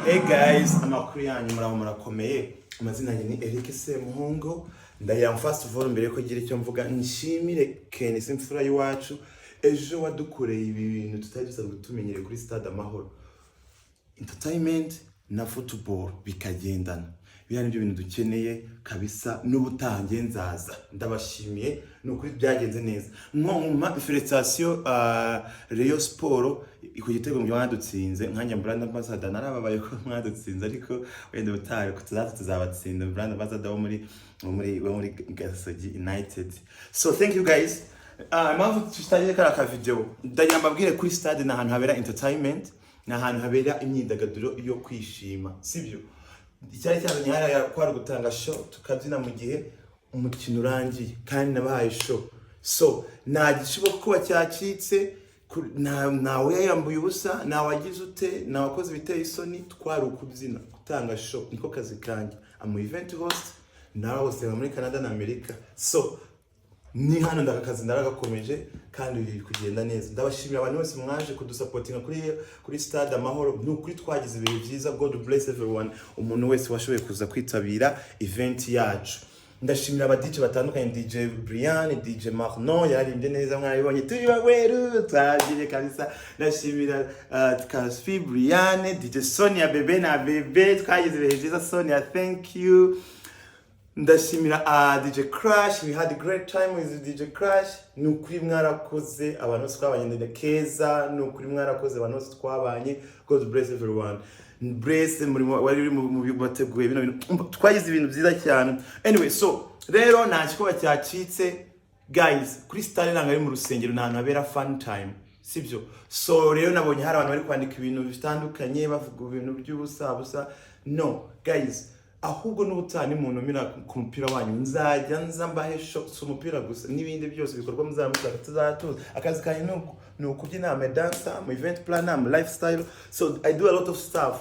Hey guys, amakuru yanyu? Murabo, murakomeye? Amazina yanjye ni Eric Semuhungu. Ndagira first of all, mbere yuko ngira icyo mvuga, nshimire KNC imfura y'iwacu ejo wadukoreye ibi bintu tutari dusanzwe tumenyereye kuri Stade Amahoro, entertainment na football bikagendana. Biriya nibyo bintu dukeneye kabisa. N'ubutaha njye nzaza. Ndabashimiye, ni ukuri byagenze neza. Nko mpa félicitations Rayon Sport ku gitego mwadutsinze. Nkanjye brand ambassador narababaye ko mwadutsinze, ariko wenda ubutaha tuzaza tuzabatsinda. Brand ambassador wo muri Gasogi United. So thank you guys. Impamvu tutagiye kariya ka video, ndagira mbabwire, kuri stade ni ahantu habera entertainment, ni ahantu habera imyidagaduro yo kwishima, sibyo? Icyari cyazanye hariya kwari gutanga show, tukabyina mu gihe umukino urangiye, kandi nabahaye show. So nta gishoboka kuba cyacitse, ntawe yayambuye ubusa, nta wagize ute, nta wakoze ibiteye isoni. Twari ukubyina, gutanga show, niko kazi kanjye. Am event host, nawe hose muri Canada na Amerika. So ni hano ndakakazi ndaragakomeje kandi biri kugenda neza. Ndabashimira abantu bose mwaje kudusapotinga kuri Stade Amahoro. Ni ukuri twagize ibihe byiza. God bless everyone, umuntu wese washoboye kuza kwitabira event yacu. Ndashimira aba DJ batandukanye, DJ Brian, DJ Marno yaririmbye neza, mwarabibonye, turi baweru twagiye kabisa. Ndashimira Kaspi, Brian, DJ Sonia, Bebe na Bebe, twagize ibihe byiza. Sonia, thank you. Ndashimira DJ Crash, we had a great time with DJ Crash. Ni ukuri mwarakoze abantu bose twabanye. Ndende keza, ni ukuri mwarakoze abantu bose twabanye. God bless everyone, bless muri wari uri mu bateguye bino bintu. Umva, twagize ibintu byiza cyane. Anyway, so rero nta gikuba cyacitse guys. Kuri stade ntabwo ari mu rusengero, ni ahantu habera fun time, sibyo? So rero nabonye hari abantu bari kwandika ibintu bitandukanye, bavuga ibintu by'ubusa busa. No guys, ahubwo n'ubutaha nimuntumira ku mupira wanyu nzajya nza mbahe show. Si umupira gusa, n'ibindi byose bikorwa muzaba mushaka tuzatuza. Akazi kanjye ni ukubyina. I'm a dancer, I'm event planner, I'm lifestyle, so I do a lot of stuff.